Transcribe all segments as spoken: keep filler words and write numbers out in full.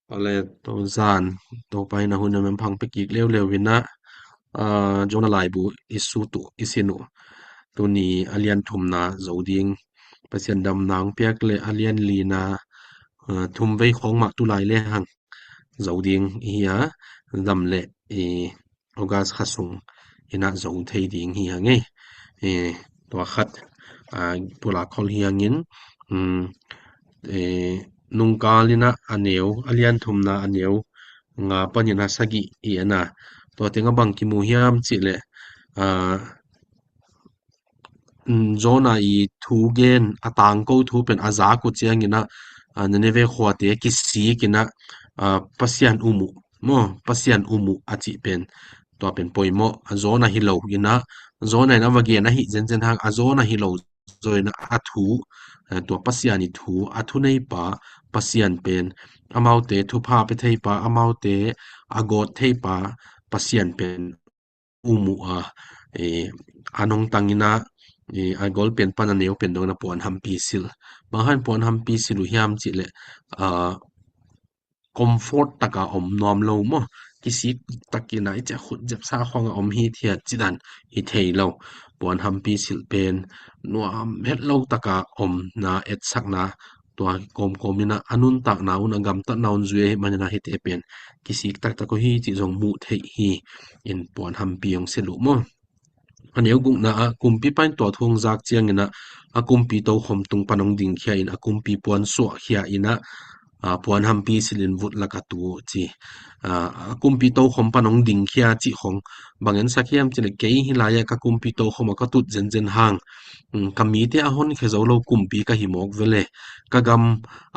Pale, tuzan Topa in a hun a mempang pekik leuleu ina, Jonah laibu i sut uh, i sin uh. Tuni a lian thumna zo ding, Pasian damna hong piak le a lian lina thum vei khawng mah tulai le hang zo ding i hi a, dam le i August kha sung ina zo thei ding hi hang e. Tua khat pulak khol hi hangin, nungkal ina a neu a lian thumna a neu nga panin a sagih i en a, tua teng a bang kimu hiam cih leh, Jonah i thu gen a tangko thu pen a zak uh ciangin a, Nineveh khuate kisik ina, Pasian um uh maw, Pasian um uh a cih pen tua pen poimawh. A Jonah hi lo ina, Jonah in a va gen ahi zenzen hang a Jonah hi lo zaw ina a thu, tua Pasian i thu, a thuneipa Pasian pen, amaute thupha pia theipa, amaute a gawt theipa Pasian pen um uh a, a nungtang ina a gol pen pan a neu pen dong ina puan hampi silh. Bang hang puan hampi silh uh hiam cih leh, comfort taka om nuam lo maw, kisik tak ina i ciah khut zepsa khawng a om hi thiat cih dan hi thei lo. Puan hampi silh pen nuam het lo taka omna etsakna, tua kawmkawm ina a nuntakna un a gamtatna un zui ahih manin a hite pen kisik taktak uh hi cih zong muh theih hi. In puan hampi hong silh uh maw. A neu gukna ah kumpipa in tua thu hong zak ciangin a, a kumpi tokhom tung pan hong dingkhia in a kumpi puan suahkhia ina, puan hampi silh in vut laka tu uh ci. A kumpi tokhom pan hong dingkhia cih khong bang en sak hiam cih leh, kei hi lai-ah ka kumpi tokhom ah ka tut zenzen hang, ka mite a honkhia zo lo kumpi ka hi mawk vele, ka gam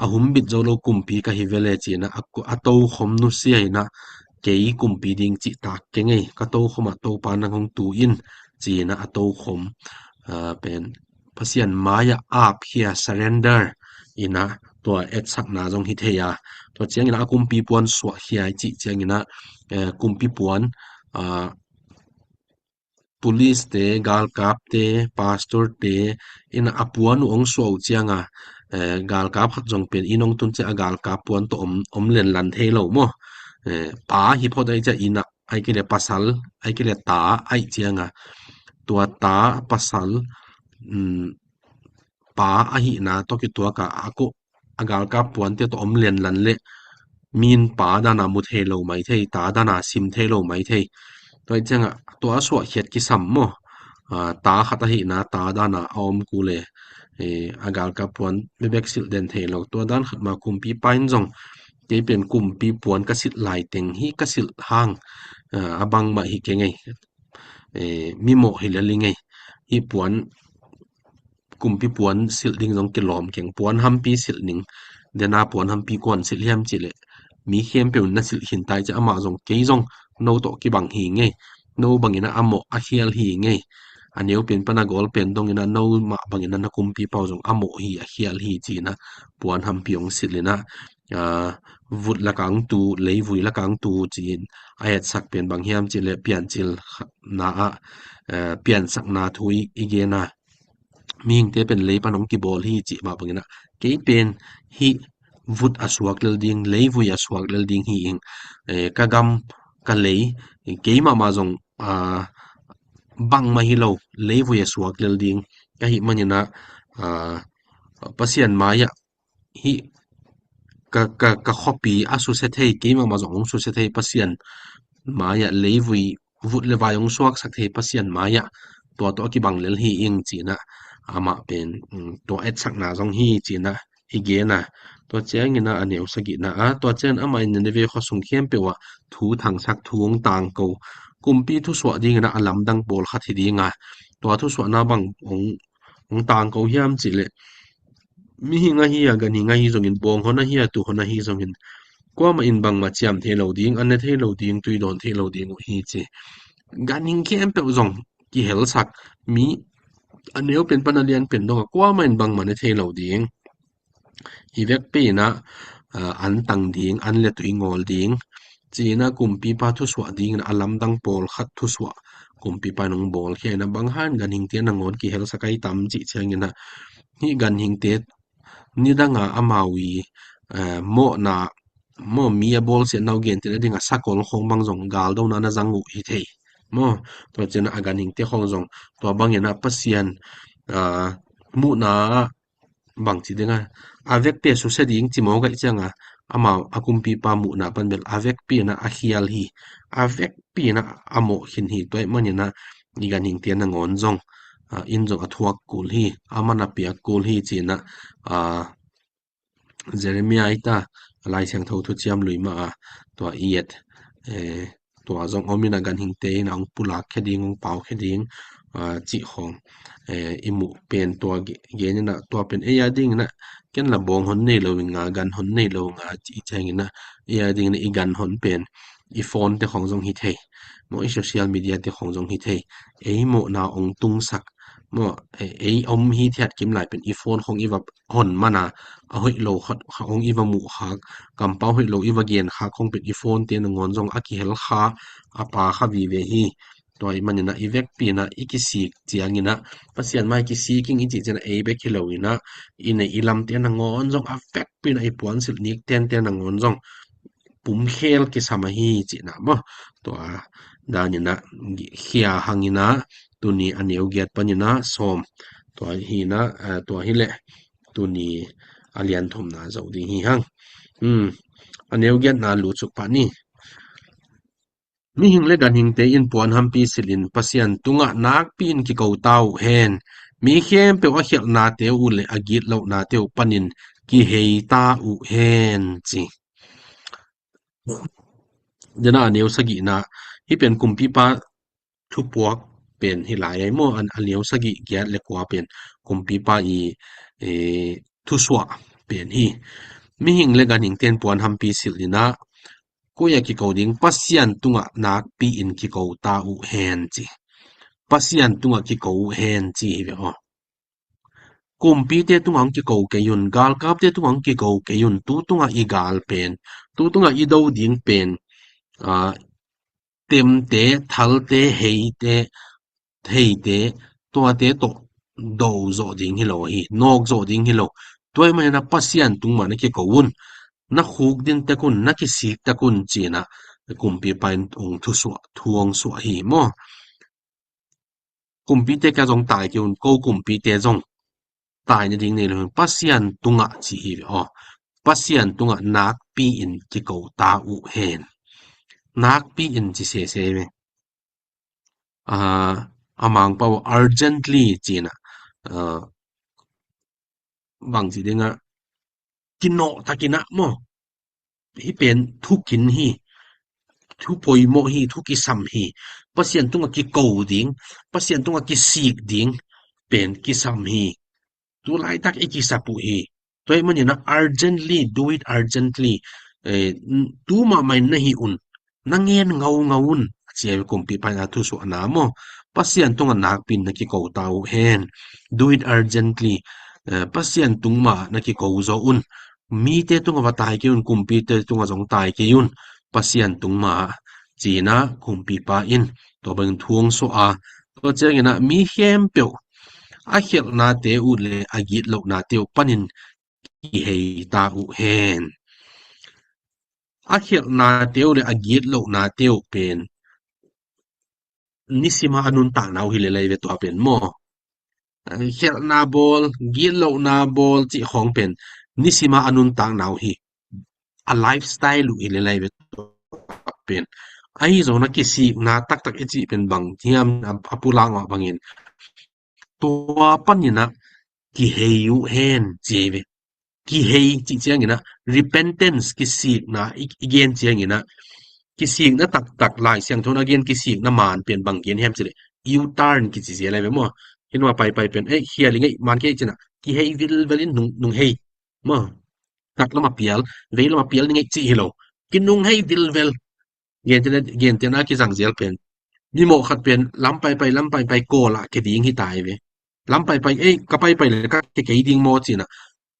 a humbit zo lo kumpi ka hi vele ci ina, a tokhom nusia ina kei kumpi ding cih tak keng ei, ka tokhom ah Topa nang hong tu in ci ina a tokhom pen Pasian mai-ah apkhia, surrender ina tua etsakna zong hi thei a. Tua ciangin a kumpi puan suahkhia i cih ciangin a, kumpi puan, police te, galkapte, pastor te ina a puan uh hong suah uh cianga, galkap khat zong pen inn hong tun ciang a galkap puan tawh om, om lenlan thei lo maw. Pa hi phot ahih ciang ina, ahih kei leh pasal, ahih kei leh ta ahih cianga, tua ta pasal, pa ahihna tawh kituak a, a galkap puante tawh om lenlan leh mi in pa dana mu thei lo mai thei, ta dana sim thei lo mai thei. Tua ahih cianga tua a suahkhiat kisam maw. Ta khat ahihna ta dana a om kul e, a galkap puan bekbek silh den thei lo. Tua dan khat mah kumpipa in zong kei pen kumpi puan ka silh lai teng hi, ka silh hang a bangmah hi keng ei. Mimawh hi lel i ngei. Hih puan, kumpi puan silh ding zong kilawm keng, puan hampi silh ning. Dena puan hampi kuan silh hiam cih leh, mi khempeuh in na silh khin ta i ciah amah zong, kei zong no tawh kibang hi ngei. No bangin a mawh a khial hi ngei. A neu pen pan a gol pen dongin a no mah bangin a na kumpipa uh zong a mawh hi, a khial hi ci ina puan hampi hong silh ina, vut lakang tu, leivui lakang tu ci-in a etsak pen bang hiam cih leh Piancil na ah piansakna thu i gen a, mihingte pen lei pan hong kibawl hi cih mah bangin a, kei pen hih vut a suak lel ding, leivui a suak lel ding hi ing. Ka gam, ka lei, kei mahmah zong bangmah hi lo, leivui a suak lel ding ka hih manin a, Pasian mai-ah hih ka, ka, ka khuapi a susia thei, kei mahmah zong hong susia thei Pasian mai-ah, leivui vut le vai hong suaksak thei Pasian mai-ah tua tawh a kibang lel hi ing ci ina amah pen tua etsakna zong hi ci ina i gen a. Tua ciangin a, a neu sagihna ah, tua ciangin amah in Nineveh khua sung khempeuh ah thu thangsak, thu hong tangko, kumpi thusuah dingin a lamdang pawlkhat hi ding a, tua thusuahna bang hong hong tangko hiam cih leh, mihing ahi a, ganhing ahi zongin, bawng hon ahi a, tuh hon ahi zongin, kuamah in bangmah ciam thei lo ding, an ne thei lo ding, tui dawn thei lo ding uh hi ci. Ganhing khempeuh zong kihelsak, mi a neu pen pan a lian pen dong a, kuamah in bangmah ne thei lo ding. Hi vekpi ina an tang ding, an le tui ngawl ding ci ina kumpipa thusuah dingin a lamdang pawlkhat thusuah kumpipa in hong bawlkhia ina, bang hang ganhingte nangawn kihelsak ahi tam cih ciangin a, hih ganhingte nidanga amau i mawhna maw, mi a bawlsiatna uh gentehna dingah sakol khawng bang zong galdona na zang uh hi thei. Maw, tua ciangin a ganhingte khawng zong tua bangin ah Pasian, ah, muhna ah bangci dingah a vekpi a susia ding ci mawk ahih ciangah amau a kumpipa muhna pan bel a vekpi in ah a khial hi. A vekpi in ah a mawh khin hi. Tua ahih manin ah i ganhingte nangawn zong, ah, in zong a thuak kul hi. A man a piak kul hi ci-in ah, ah, Jeremiah hi ta, a Lai Siangtho thuciam lui mah a tua i et, eh, tua zong om in ah ganhingte in ah hong pulak khia ding, hong pau khia ding, ah, cih khawng, eh, i muh pen tua ge-, gen in ah tua pen ei a dingin ah ken la bawng hon nei lo ing a, gan hon nei lo ing a, cih ciangin ah ei a dingin ah i gan hon pen i phone te khawng zong hi thei. Maw, i social media te khawng zong hi thei. Ei mawhna hong tungsak, maw, ei, ei om hi thiat kim lai pen i phone khawng i va hon man a, a hoih lo khawng i va muh khak, kampau hoih lo i va gen khak khawng pen i phone te nangawn zong a kihel kha, a pha kha vive hi. Tua ahih manin ah i vekpi in ah i kisik ciangin ah Pasian mai kisik ing i cih ciangin ah ei bek hi lo in ah i neih i lamte nangawn zong a vekpi in ah i puansilh nik tente nangawn zong pumkhel kisam ahi cihna maw. Tua danin ah khia hangin ah tuni a neu giat panin ah sawm. Tua hi in ah, eh, tua hi leh tuni a lian thumna zo ding hi hang. Hmm. A neu giatna lutsuk pah ni. Mihing le ganhingte in puan hampi silhin Pasian tungah nakpi in kiko ta uh hen. Mi khempeuh a khialhnate uh le a gitlohnate uh panin kihei ta uh hen ci. Dena a neu sagihna, hih pen kumpipa thupuak pen hi lai ei maw, a neu sagih giat le kua pen kumpipa i, eh, thusuah pen hi. Mihing le ganhingte in puan hampi silhin ah koi ah kiko ding, Pasian tungah nakpi in kiko ta uh hen ci. Pasian tungah kiko uh hen ci hi ve aw. Kumpite tungah hong kiko kei un, galkapte tungah hong kiko kei un, tu tungah i gal pen, tu tungah i do ding pen, ah, temte, thalte, heite, theite, tuate tawh do zawh ding hi lo hi, nawk zawh ding hi lo. Tua ahih manin ah Pasian tung mah na kiko un, na khuk din tek un, na kisik tek un ci-in ah kumpipa in hong thusuah, thu hong suah hi maw. Kumpite kiang zong tai kei un, ko kumpite zong tai nading nei lo hi, Pasian tungah ci hi ve aw. Pasian tungah nakpi in kiko ta uh hen. Nakpi in ci sese ve. Ah, a Mangpau urgently ci-in ah, ah, bangci ding ah, kinawh takin ah maw. Hih pen thu kin hi, thu poimawh hi, thu kisam hi. Pasian tungah kiko ding, Pasian tungah kisik ding pen kisam hi. Tu laitak i kisap uh hi. Tua ahih manin ah urgently, do it urgently. Eh, tu mahmah in na hih un, na ngen ngaungau un, a ci a, kumpipa in a thusuahna maw. Pasian tungah nakpi in na kiko ta uh hen. Do it urgently. Eh, Pasian tung mah na kiko zaw un. Mite tungah va tai kei un, kumpite tungah zong tai kei un. Pasian tung mah ci-in ah kumpipa in tua bangin thu hong suah a. Tua ciangin ah mi khempeuh a khialhnate uh le a gitlohnate uh panin kihei ta uh hen. A khialhnate uh le a gitlohnate uh pen nisima a nuntakna uh hi lel ei ve tua pen maw. Khialhna bawl, gitlohna bawl cih khawng pen nisima a nuntakna uh hi. A lifestyle uh hi lel ei ve tua pen. Ahi zongin ah kisikna taktak i cih pen bang hiam, a, a pulak mah bangin tua panin ah kihei uh hen ci ei ve. Kihei cih ciangin ah repentance, kisikna i, i gen ciangin ah, kisikna taktak, Lai Siangtho in a gen kisikna man pen bang gen hiam cih leh U-turn kici zel ei ve maw. Hih nungah paipai pen, eh, khial i ngeih man kei ci-in ah kihei vilvel in nung, nung hei maw. Tak lamah pial, vei lamah pial ni ngeih cih hi lo. Kinung hei vilvel. Gentehna, gentehna kizang zel pen, mimawh khat pen lam paipai, lam paipai, kawl ah kia ding hi ta ei ve. Lam paipai, ei, ka paipai le ka kia kei ding maw ci-in ah,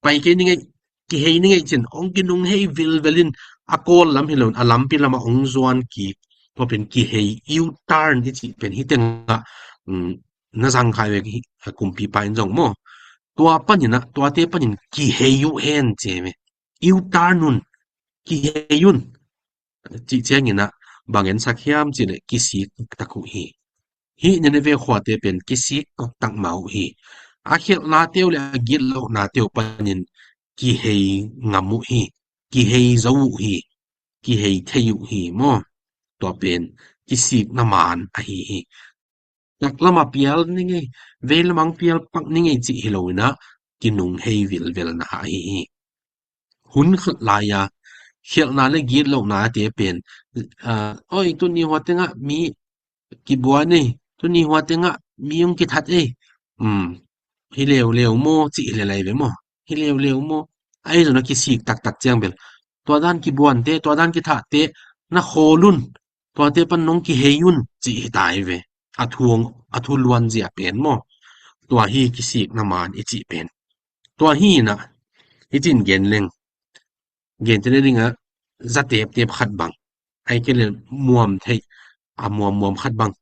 pai kei ni ngeih, kihei ni ngeih ci-in hong kinung hei vilvel in, a kawl lam hi lo in a lampi lamah hong zuan kik. Tua pen kihei, U-turn i cih pen hih tengah, um, na zang kha ei ve, hi, kumpipa in zong maw. Tua panin ah, tuate panin kihei uh hen ci ei ve. U-turn un. kihei un, cih ciangin ah bang en sak hiam cih leh kisik taktak uh hi. Hih Nineveh khuate pen kisik taktak mah uh hi. A khialhnate uh le a gitlohnate uh panin kihei ngam uh hi. Kihei zo uh hi. Kihei thei uh hi maw. Tua pen kisikna maan ahi hi. Taklam ah pial ni ngei, veilam ah pial pak ni ngei cih hi lo in ah, kinunghei vilvelna ahi hi. Hun khat lai-a khialhna le gitlohna te pen, aa, oi, tuni hua tengah mi kibuan ei, tuni hua tengah mi hong kithat ei. Um, hi leuleu maw, cih hi lelai ve maw. Hi leuleu maw. Ahi zong a kisik taktak ciang bel, tua dan kibuante, tua dan kithahte na khawl un, tuate pan nong kihei un, cih hi ta hi ve. A thu, a thu luanzia pen maw. Tua hi kisikna maan i cih pen. Tua hi in ah, i cin gen leng, gente ne dingah za teptep khat bang, ai ke le muam theih a muammuam khat bang.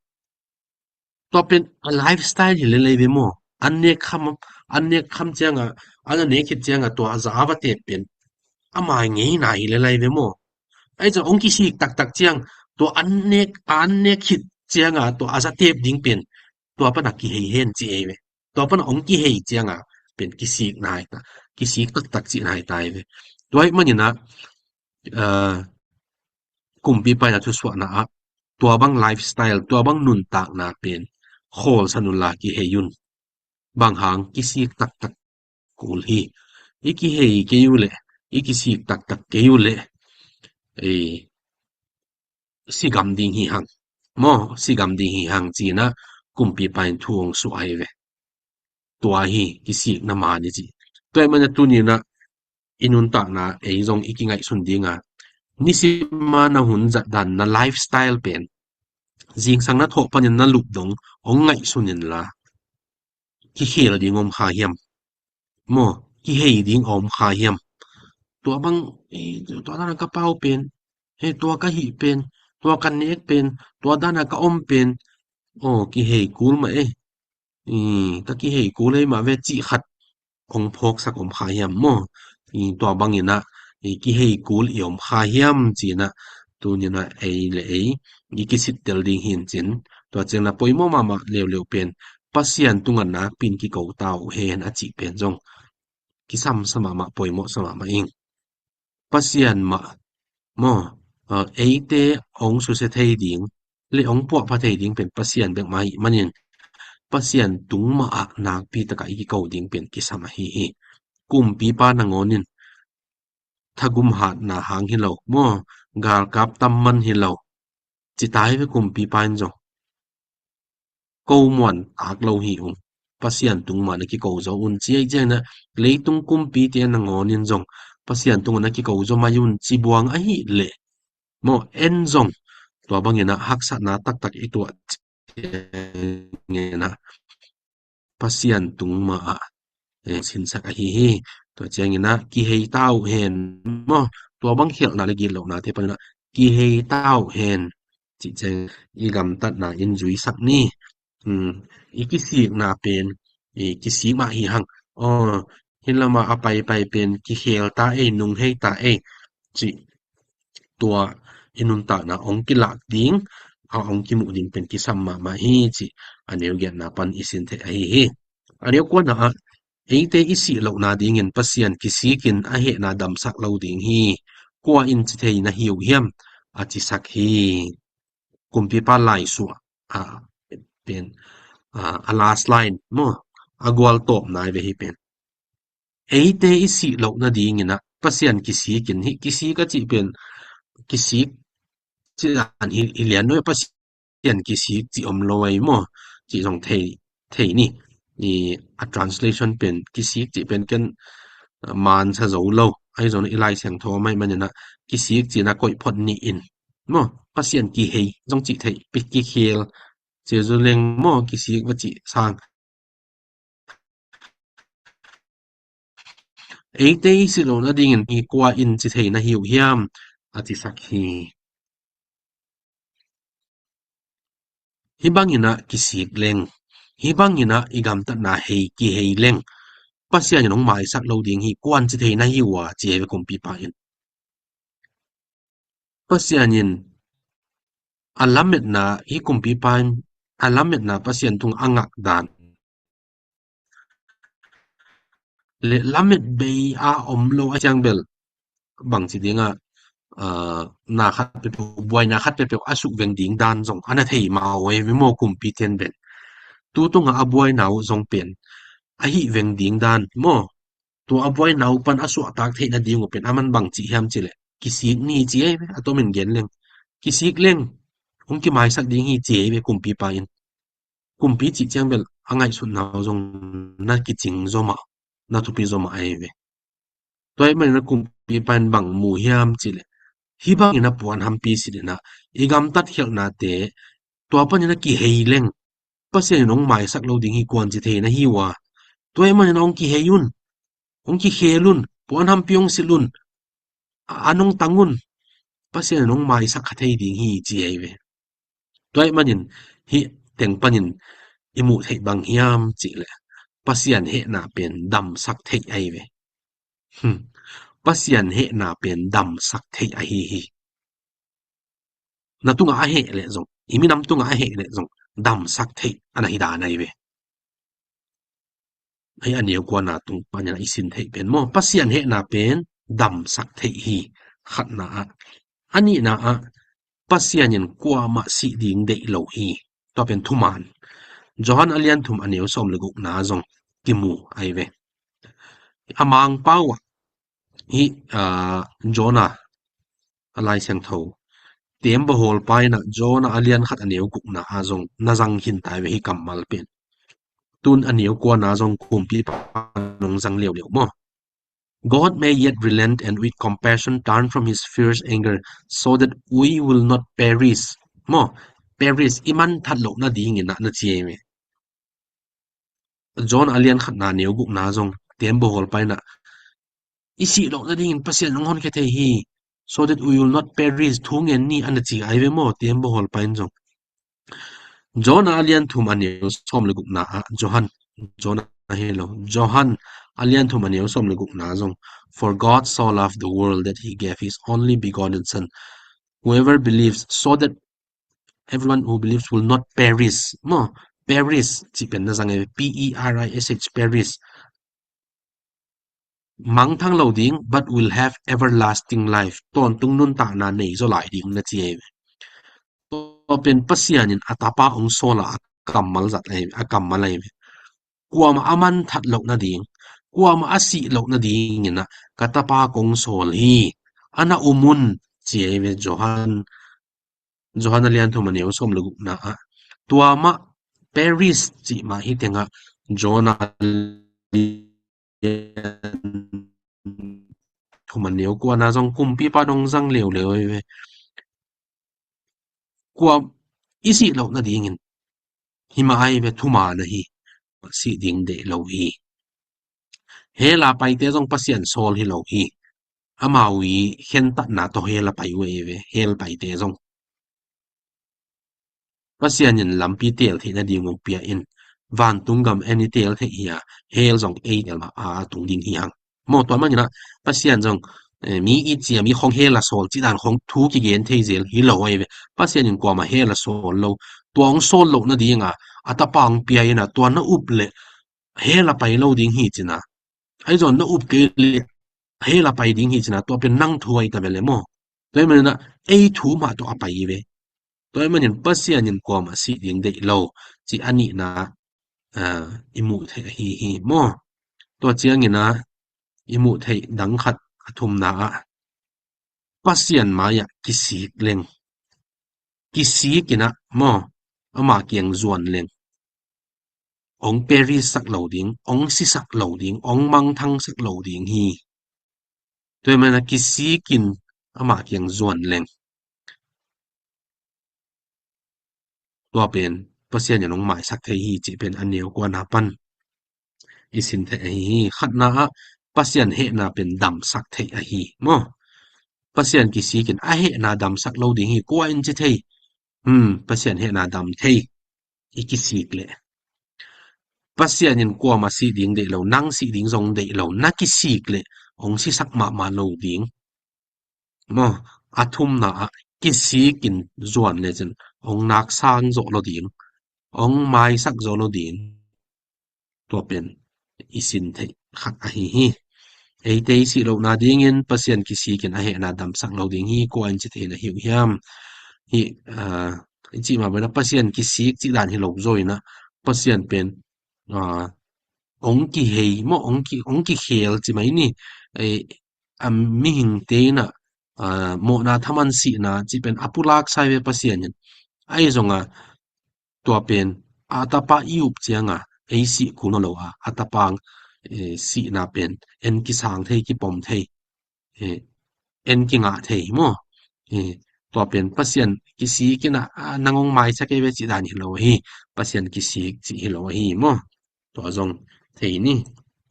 Tua pen a lifestyle hi lelei ve maw. An nek kham, an nek kham ciangah, an a nek khit ciangah tua a za a va tep pen ama ngeina hi lelei ve maw. Ai ciang hong kisik taktak ciang, tua an nek, an nek khit ciangah tua a za tep ding pen, tua pan a kihei hen ci ei ve. Tua pan a hong kihei ciangah pen kisik nai ta, kisik taktak cih nai ta ei ve. Tua hih manin ah, aa, kumpipa in a thusuahna ah, tua bang lifestyle, tua bang nuntakna pen khawlsan unla kihei un. Bang hang, kisik taktak kul hi. I kihei kei uh leh, i kisik taktak kei uh leh, ei, si gam ding hi hang. Maw, si gam ding hi hang ci in ah kumpipa in thu hong suah hi ve. Tua hi kisikna maan i cih. Tua hih manin ah tuni in ah i nuntakna ei zong i kingaihsun ding a, nisim a na hun zat dan, na lifestyle pen zingsang na thawh panin na lup dong hong ngaihsun inla, kikhel ding om kha hiam? Maw, kihei ding om kha hiam? Tua bang, eh, tua dan a ka pau pen, eh, tua ka hih pen, tua ka nek pen, tua dan a ka om pen, aw, kihei kul mah ei. Ih, ka kihei kul ei mah ve cih khat hong phawksak om kha hiam maw? Ih, tua bangin ah, ih, kihei kul i om kha hiam ci in ah, tuni in ah ei le ei i kisittel ding hi in cin. Tua ciang na poimawh mahmah leuleu pen, Pasian tungah nakpi in kiko ta uh hen a cih pen zong kisam sa mahmah, poimawh sa mahmah ing. Pasian mah maw, aa, eite hong susia thei ding le hong puahpha thei ding pen Pasian bek mah ahih manin, Pasian tung mah ah nakpi takah i kiko ding pen kisam ahi hi. Kumpipa nangawn in thagum hatna hang hi lo maw, galkap tam man hi lo, ci ta hi ve kumpipa in zong. Ko muan tak lo hi ung. Pasian tung mah na kiko zo un ci ei ciang in ah, leitung kumpite nangawn in zong Pasian tungah na kiko zo mai un ci buang ahih leh maw, en zong tua bangin ah haksatna taktak i tuah ciangin ah Pasian tung mah ah, eh, sinsak ahi hi. Tua ciangin ah kihei ta uh hen maw, tua bang khialhna le gitlohna te panin ah kihei ta uh hen. Cih ciang i gamtatna in zuisak ni. Hmm, i kisikna pen, i kisik mah hi hang. Aw, hi lamah a paipai pen kikhel ta ei, nunghei ta ei, cih tua i nuntakna hong kilak ding, a hong kimuh ding pen kisam mahmah hi cih a neu giatna pan i sin theih ahi hi. A neu kuana ah, eite i sih lohna dingin Pasian kisik in a hehna damsak lo ding hi. Kua in ci thei na hi uh hiam? A cisak hi. Kumpipa laisuah, a, pen, a, a last line maw, a gual tawpna hi ve hih pen. Eite i sih lohna dingin ah Pasian kisik in, hih kisik a cih pen, kisik cih dan hi, hi lian lo, Pasian kisik cih om lo ei maw, cih zong thei, thei ni. I, a translation pen kisik cih pen ken, a, mansa zo lo. Ahi zong i Lai Siangtho a mai manin ah kisik cih na koih phot ni in maw, Pasian kihei zong cih thei, pi kikhel, ci zu leng maw, kisik va cih sang. Eite i sih lohna dingin hi kua in ci thei na hi uh hiam? A cisak hi. Hih bangin ah kisik leng, hih bangin ah i gamtatna hei kihei leng, Pasian in hong maisak lo ding hi, kua in ci thei na hi uh a, ci hi ve kumpipa in. Pasian in a lametna, hih kumpipa in a lametna Pasian tungah a ngak dan le lamet bei a om lo a ciang bel bangci dingah, ah, na khat peuhpeuh, buaina khat peuhpeuh a suk veng ding dan zong a na thei mah uh ei ve maw, kumpite in pen. Tu tungah a buaina uh zong pen a hih veng ding dan maw, tua a buaina uh pan a suahtak theih nading uh pen a man bangci hiam cih leh kisik ni ci ei ve, a tomin gen leng. Kisik leng, hong kimaisak ding hi ci ei ve kumpipa in. Kumpi cih ciang bel a ngaihsutna uh zong na kicing zaw mah, na thupi zaw mah ei ve. Tua ahih manin a kumpipa in bang mu hiam cih leh, hih bangin a puan hampi sit in ah i gamtat khialhnate, tua panin a kihei leng Pasian in hong maisak lo ding hi kuan ci thei na hi uh a. Tua ahih manin hong kihei un, hong kikhel un, puan hampi hong silh un, a, a nong tang un, Pasian in hong maisak kha thei ding hi ci ei ve. Tua ahih manin hih teng panin i muh theih bang hiam cih leh Pasian hehna pen damsak theih ei ve. Hmm. Pasian hehna pen damsak theih ahi hi. Na tungah a heh leh zong, i minam tungah a heh leh zong damsak theih a na hi dan ei ve. Hei a neu kuana tung panin a i sin theih pen maw, Pasian hehna pen damsak theih hi, khatna ah. A nihna ah, Pasian in kuamah sih ding deih lo hi. Tua pen thuman. Johan a lian thum a neu sawm le gukna zong kimu ei ve. A Mangpau ah hih, ah, Jonah a Lai Siangtho Teembaw Hawlpa in ah Jonah a lian khat a neu gukna ah zong na zang khin ta ei ve hih kammal pen. Tun a neu kuana zong kumpipa in hong zang leuleu maw. God may yet relent and with compassion turn from his fierce anger so that we will not perish. Maw, perish i man that loh nadingin ah na ci ei ve. John a lian khatna neu gukna zong Teembaw Hawlpa in ah i sih loh nadingin Pasian in hong honkhia thei hi, so that we will not perish, thu ngen ni a na ci ei ve maw, Teembaw Hawlpa in zong. John a lian thum a neu sawm le gukna ah, Johan, John a hi lo, Johan a lian thum a neu sawm le gukna zong, "For God so loved the world that he gave his only begotten Son, whoever believes, so that everyone who believes will not perish." Maw, perish cih pen na zang ei ve, P E R I S H, perish. Mangthang lo ding, but will have everlasting life. Tawntung nuntakna nei zaw lai ding na ci ei ve. Tua pen Pasian in a tapa hong sawl a, a kammal zat ei ve, a kammal ei ve. Kuamah a man that loh nading, kuamah a sih loh nadingin ah ka tapa kong sawl hi, a na um un ci ei ve Johan. Johan a lian thum a neu sawm le gukna ah. Tua mah perish cih mah hi tengah John a lian thum a neu kuana zong kumpipa in hong zang leuleu ei ve. Kua i sih loh nadingin hi mah ei ve, thuman ahi. Sih ding deih lo hi. Hell a paite zong Pasian sawl hi lo hi. Amau i khentatna tawh hell a pai uh ei ve, hell paite zong. Pasian in lampi teel theih nading hong pia in, vantung gam en i teel theih hi a, hell zong ei teel mah a tung ding hi hang. Maw, tua manin ah Pasian zong, eh, mi i ciam i khong hell a sawl cih dan khong thu kigen thei zel hi lo ei ve. Pasian in kuamah hell a sawl lo. Tua hong sawl loh nading a, a tapa hong pia in ah, tua na up leh hell a pai lo ding hi ci-in ah. Ahi zong na up kei leh hell a pai ding hi ci-in ah, tua pen nang thu ahi ta ve le maw. Tua ahih manin ah ei thu mah tawh a pai hi ve. Tua ahih manin Pasian in kuamah sih ding deih lo cih a nihna, ah, i muh theih ahi hi maw. Tua ciangin ah i muh theih dang khat, a thumna ah, Pasian mai-ah kisik leng, kisik in ah maw, amah kiang zuan leng, hong perish sak lo ding, hong sisak lo ding, hong mangthang sak lo ding hi. Tua ahih manin ah kisik in amah kiang zuan leng, tua pen Pasian in hong maisak thei hi cih pen a neu kuana pan i sin theih ahi hi. Khatna ah Pasian hehna pen damsak theih ahi maw. Pasian kisik in a hehna damsak lo ding hi, kua in ci thei? Hmm, Pasian hehna dam thei, i kisik leh. Pasian in kuamah sih ding deih lo, nang sih ding zong deih lo, na kisik leh hong sisak mahmah lo ding. Maw, A thumna ah kisikin zuan lecin hong nak sang zawh lo ding, hong maisak zawh lo ding. Tua pen i sin theih khat ahi hi. Eite i sih lohna dingin Pasian kisikin a hehna damsak lo ding hi. Kua in ci thei na hi uh hiam? Hi, ah, i cih mah bangin Pasian kisik cih dan hi lo zaw in ah, Pasian pen, ah, hong kihei maw, hong ki, hong kikhel ci mai ni. Ei, a mihingte in ah, ah, mawhna thaman sihna cih pen a pulak sa hi ve Pasian in. Ahi zongin tua pen a tapa i up ciangin ei sih kul nawn lo a, a tapa, eh, sihna pen en kisang thei, kipom thei, eh, en kingah thei maw? Eh, tua pen Pasian kisik in ah, ah, nang hong maisak kei ve cih dan hi lo hi. Pasian kisik cih hi lo hi maw? Tua zong thei ni.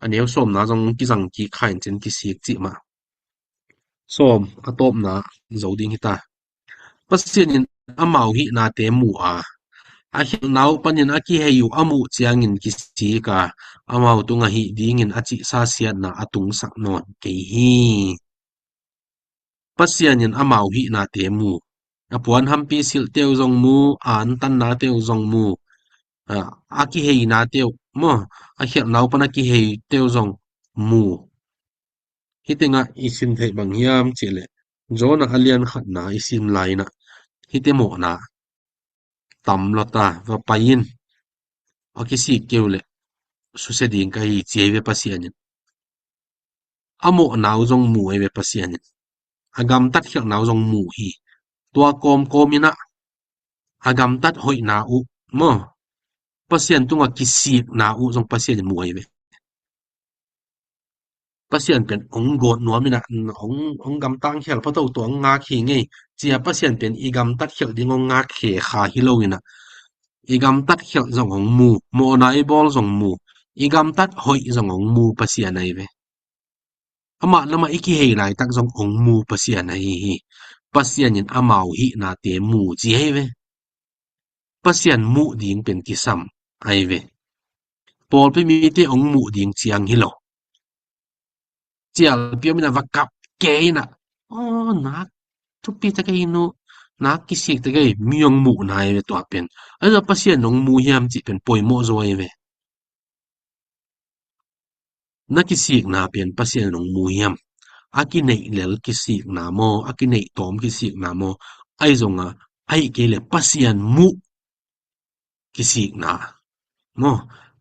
A neu sawmna zong kizang kik kha in cin kisik cih mah. Sawm a tawpna zo ding hi ta. Pasian in amau hihnate mu a, a khialhna uh panin a kihei uh a muh ciangin kisik a, amau tungah hih dingin a cihsa siatna a tungsak nawn kei hi. Pasian in amau hihnate mu. A puanhampi silhte uh zong mu, a antannate uh zong mu. A, a kiheinate uh maw, a khialhna uh pan a kiheite uh zong mu. Hih tengah i sin theih bang hiam cih leh, Jonah a lian khatna i sim lai in ah, hihte mawhna tam lo ta, va pai in. A kisik kei uh leh susia ding ka hi ci hi ve Pasian in. A mawhna uh zong mu hi ve Pasian in. A gamtat khialhna uh zong mu hi. Tua kawmkawm in ah, a gamtat hoihna uh maw, Pasian tungah kisikna uh zong Pasian in mu hi ve. Pasian pen hong gawt nuam in ah, hong, hong gamtang khial pha toto, hong ngak hi ngei. Cia Pasian pen i gamtat khialh ding hong ngak khe kha hi lo in ah, i gamtat khialh zong hong mu, mawhna i bawl zong mu, i gamtat hoih zong hong mu Pasian ahi ve. Amah lamah i kihei laitak zong hong mu Pasian ahi hi. Pasian in amau hihnate mu ci ahi ve. Pasian muh ding pen kisam ahi ve. Pawlpi mite hong muh ding ciang hi lo. Cialpi om in ah va kap kei in ah, aw, nak thupi ta kei nu, nak kisik ta kei, mi hong muhna ahi ve tua pen. Ahi zong Pasian hong mu hiam cih pen poimawh zaw ahi ve. Na kisikna pen Pasian in hong mu hiam? A kineih lel kisikna maw, a kineih tawm kisikna maw? Ahi zongin, ahih kei leh Pasian muh kisikna maw?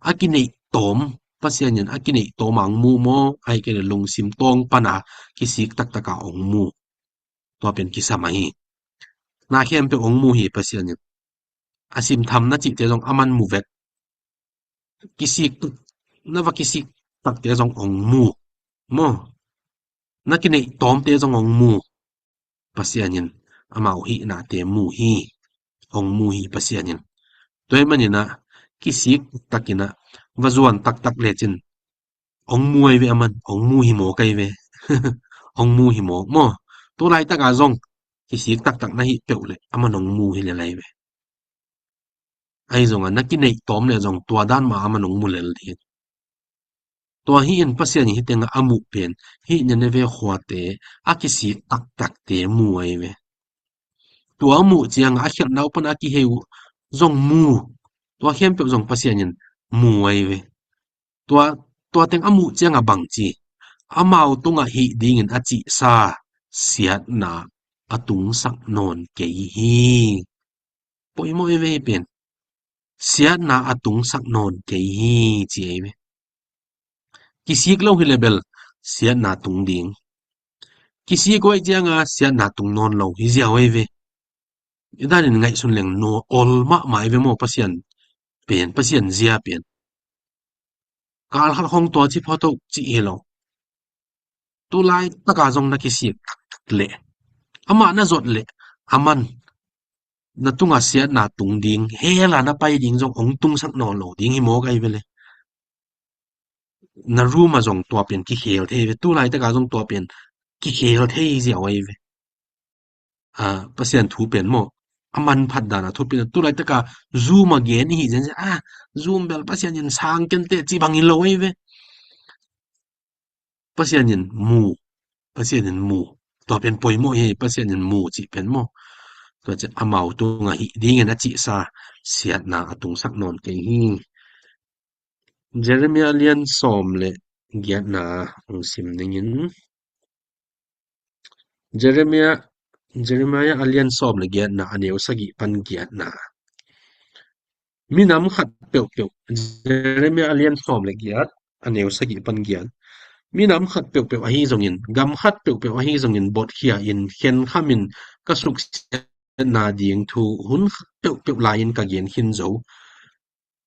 A kineih tawm, Pasian in a kineih tawm a hong mu maw, ahih kei leh lungsim tawng pan a kisik taktak a hong mu? Tua pen kisam ahi. Na khempeuh hong mu hi Pasian in. A simtham na cihte zong aman mu vet. Kisik, na va kisik takte zong hong mu maw? Na kineih tawmte zong hong mu. Pasian in amau hihnate mu hi. Hong mu hi Pasian in. Tua ahih manin ah kisik taktak in ah va zuan taktak lecin hong mu ahi ve aman, hong mu hi mawk ahi ve. Hong mu hi mawk maw? Tu laitak a zong kisik taktak na hih peuh leh aman hong mu hi lel ahi ve. Ahi zongin na kineih tawm leh zong tua dan mah aman hong mu lel ding. Tua hi in Pasian in hih tengah a muh pen, hih Nineveh khuate a kisik taktakte mu ahi ve. Tua a muh ciangin a khialhna uh pan a kihei uh zong mu. Tua khempeuh zong Pasian in mu ahi ve. Tua, tua teng a muh ciangin bang ci, amau tungah hih dingin a cihsa siatna a tungsak nawn kei hi. Poimawh ahi ve hih pen. Siatna a tungsak nawn kei hi ci ahi ve. Kisik lo hi leh bel siatna tung ding. Kisik uh ahih ciangin siatna tung nawn lo hi ziau ahi ve. I danin ngaihsun leng nawl mahmah ahi ve maw Pasian pen, Pasian zia pen. Kal khat khawng tua ci phot o cih hi lo. Tu laitak a zong na kisik taktak leh, amah na zot leh, aman na tungah siatna tung ding, hell ah na pai ding zong hong tungsak nawn lo ding hi mawk ahi ve leh. Na room ah zong tua pen kikhel thei ve, tu laitak a zong tua pen kikhel thei ziau ahi ve. A, Pasian thu pen maw, a manphat dan a thupi na, tu laitak a Zoom ah gen i hi zenzen, a, Zoom bel Pasian in sang kei inteh ci bang hi lo ahi ve. Pasian in mu, Pasian in mu. Tua pen poimawh hi, Pasian in mu cih pen maw. Tua ciang amau tungah hih dingin a cihsa siatna a tungsak nawn kei hi. Jeremiah lian sawm le giatna hong sim ning in. Jeremiah, Jeremiah a lian sawm le giatna, a neu sagih pan giatna. Minam khat peuhpeuh, Jeremiah a lian sawm le giat, a neu sagih pan giat. Minam khat peuhpeuh ahi zongin, gam khat peuhpeuh ahi zongin, botkhia in, khenkhamin ka suksiatna ding thu hun khat peuhpeuh lai-in ka gen khin zo.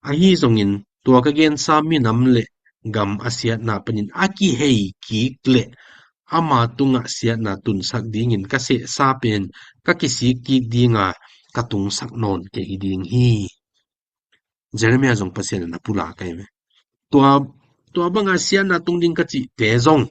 Ahi zongin, tua ka gensa minam le gam a siatna panin a kihei kik le ama tungah siatna tunsak dingin ka sehsa pen ka kisik kik dinga ka tungsak nawn kei ding hi. Jeremiah zong Pasian in a pulak ahi ve. Tua, tua banga siatna tung ding ka cihte zong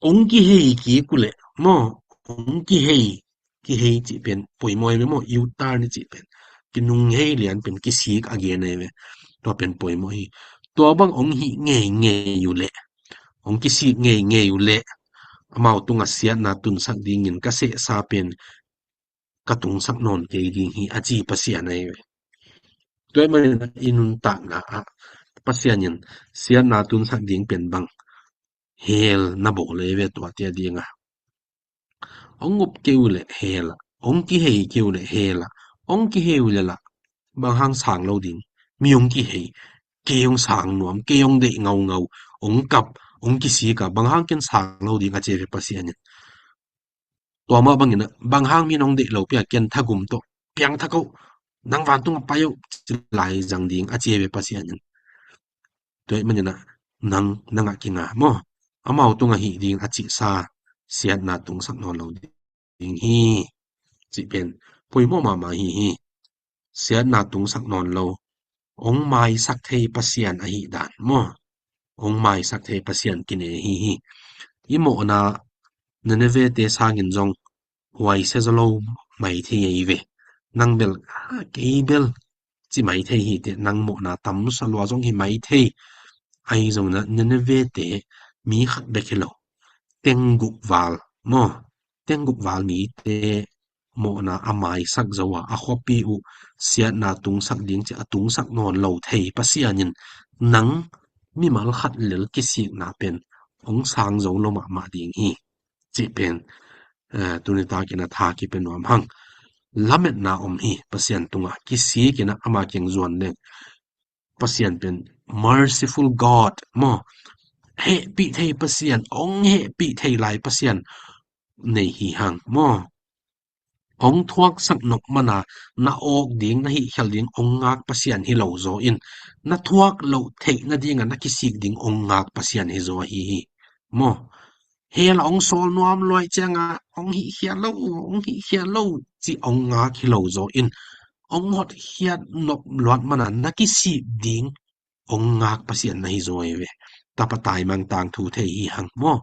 ong kihei kik uh leh maw, ong kihei, kihei cih pen poimawh ahi ve maw, U-turn i cih pen kinunghei lian pen kisik a gen ahi ve. Tua pen poimawh hi. Tua bang ong hih ngeingei uh leh, ong kisik ngeingei uh leh, amau tungah siatna tunsak dingin ka sehsa pen ka tungsak nawn kei ding hi, a ci Pasian ahi ve. Tua ahih manin i nuntakna ah Pasian in siatna tunsak ding pen bang hell na bawl ahi ve, tuate a dinga. Ong up kei uh leh hell ah, ong kihei kei uh leh hell ah, ong kihei uh leh lah bang hang sang lo ding. Mi ong kihei, kei ong sang nuam, kei ong deih ngaungau, ong kap, ong kisik a, bang hang ken sang lo ding, a ci ahi ve Pasian in. Tua mah bangin ah, bang hang mi nong deih lo pia, ken thagum tawh piang thak o, nang vantung a pai o, ci lai zang ding, a ci ahi ve Pasian in. Tua ahih manin ah, nang, nang ah kinga maw, amau tungah hih ding a cihsa siatna tungsak nawn lo ding hi, cih pen poimawh mahmah hi hi. Siatna tungsak nawn lo, ong maisak thei Pasian ahih dan maw. Ong maisak thei Pasian kine hi hi. I mawhna Nineveh te sangin zong huaisia zaw lo mai thei ahi ve. Nang bel, ah, kei bel ci mai thei hi teh, nang mawhna tamsa lua zong hi mai thei. Ahi zongin ah Nineveh te mi khat bek hi lo, tengguk val maw, tengguk val mite mawhna a maisak zo a, a khuapi uh siatna tungsak ding ci a tungsak nawn lo thei Pasian in nang mimal khat lel kisikna pen ong sang zo lo mahmah ding hi, cih pen, eh, tuni takin a tha kipia nuam hang. Lametna om hi Pasian tungah, kisikin ah ama kiang zuan leng. Pasian pen merciful God maw, hehpih thei Pasian, ong hehpih thei lai Pasian nei hi hang maw. Ong thuaksak nop mana na awk ding, na hihkhial ding ong ngak Pasian hi lo zaw in, na thuak loh theih nadinga na kisik ding ong ngak Pasian hi zaw ahi hi maw. Hell ah ong sawl nuam luai cianga ong hihkhial lo, ong hihkhial lo ci ong ngak hi lo zaw in, ong hotkhiat nop luat mana na kisik ding ong ngak Pasian na hi zaw ahi ve. Tapa taimang tangthu thei hi hang maw.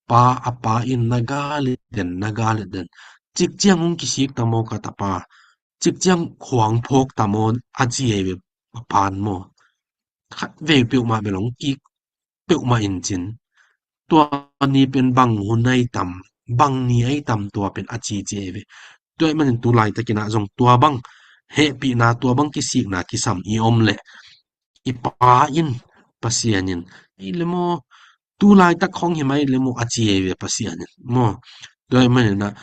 Pa a pa in na gal et den, na gal et den. Cikciang ong kisik ta maw ka tapa. Cikciang khuang phawk ta maw, a ci ahi ve a pa'n maw. Khatvei peuhmah bel ong kik peuhmah in cin. Tua ni pen bang hun ai tam, bang ni ai tam tua pen a cici ahi ve. Tua ahih manin tu laitakin ah zong tua bang hehpihna, tua bang kisikna kisam i om leh, i pa in, Pasian in, ei le maw, tu laitak khong hi mai le maw, a ci ahi ve Pasian in maw. Tua ahih manin ah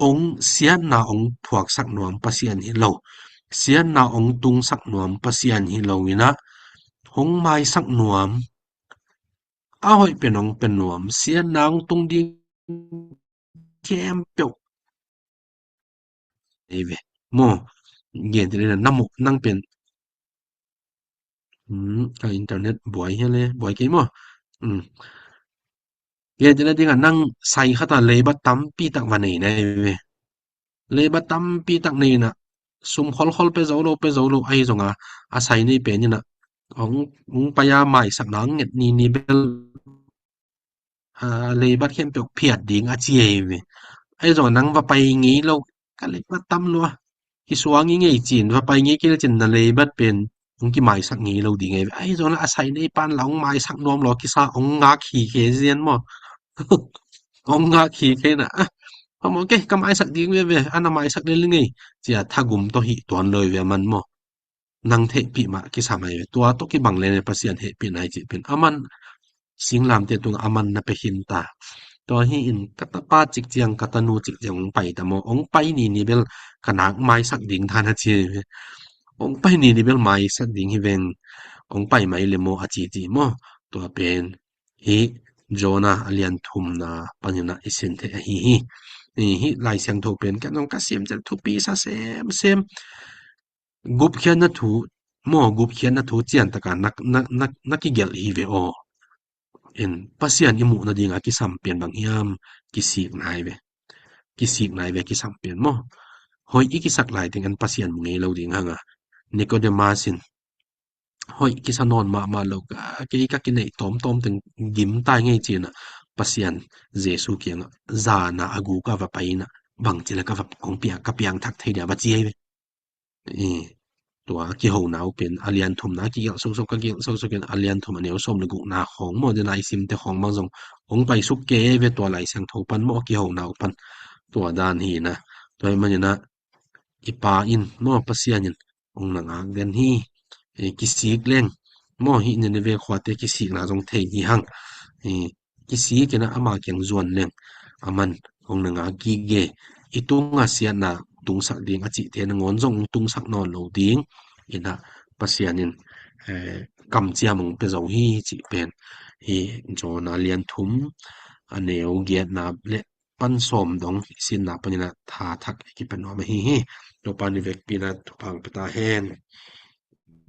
ong siatna ong phuaksak nuam Pasian hi lo, siatna ong tungsak nuam Pasian hi lo in ah, hong maisak nuam, a hoih pen ong pia nuam, siatna ong tung ding khempeuh ahi ve maw. Gen teh na maw, nang pen, hmm, ka internet buai hi le, buai kei maw. Hmm. Gen teh na dingah nang sai khat a leibat tampi tak va nei na ahi ve. Leibat tampi tak nei in ah, sum kholkhol pia zo lo, pia zo lo ahi zongah, a sai nei pen in ah, ong, ong pai a maisakna ong nget ni ni bel, a, leibat khempeuh phiat ding a ci ahi ve. Ahi zongah nang va pai ngei lo, ka leibat tam lua, kisuang i ngei cin, va pai ngei kei le cin na leibat pen ong kimaisak ngei lo ding ahi ve. Ahi zongah a sai nei pan la ong maisak nuam lo, kisa ong ngak hi khe zian maw. Hong ngak hi kei na, ah, a maw, kei ka maisak ding veve, a na maisak lel ngei, cia thagum tawh hih tuan lo hi ve a man maw. Nang theihpih mah kisam ahi ve. Tua tawh kibang leng Pasian hehpihna hi cih pen a man, singlamteh tungah a man na pia khin ta. Tua hi in ka tapa cik ciang, ka tanu cik ciang hong pai ta maw, hong pai ni ni bel ka nak maisak ding dan a ci hi ve. Hong pai ni ni bel maisak ding hi veng, hong pai mai le maw a ci ci maw. Tua pen hih Jonah a lian thumna panin ah i sin theih ahi hi. Hih Lai Siangtho pen ken zong ka sim ciang thupi sa semsem. Gupkhiatna thu maw, gupkhiatna thu ciantakin na, na, na, na kigelh hi ve aw. In Pasian i muh nadinga kisam pen bang hiam? Kisik nai ve. Kisik nai ve, kisam pen maw. Hoih i kisak lai teng an Pasian mu ngei lo ding hang a. Nicodemus in hoih kisa nawn mahmah lo ka, kei ka kineih tawmtawm teng gim tai ngei ci-in ah Pasian Jesu kiangah zan a a guk a va pai in ah bangci le ka va kong piang, ka piangthak thei dia va ci ahi ve. I, tua kihona uh pen a lian thumna a kigelh sokso, ka gelh sokso ken a lian thum a neu sawm le gukna khawng maw, den a i simte khawng bang zong hong paisuk kei ve tua Lai Siangtho pan maw, kihona uh pan. Tua dan hi na. Tua hi manin ah i Pa in maw, Pasian in hong na ngak den hi. E, kisik leng maw, hih Nineveh khuate kisikna zong thei hi hang. E, kisik in ah ama kiang zuan leng a man hong na ngak gige. I tunga siatna tungsak ding a cihte nangawn zong hong tungsak nawn lo ding in ah Pasian in, eh, kamciam hong pia zo hi cih pen hih Jonah lian thum a neu giatna le pan sawm dong i sinna panin ah tha thak i kipia nuam ahi hi. Topa in i vekpi in ah thupha hong pia ta hen.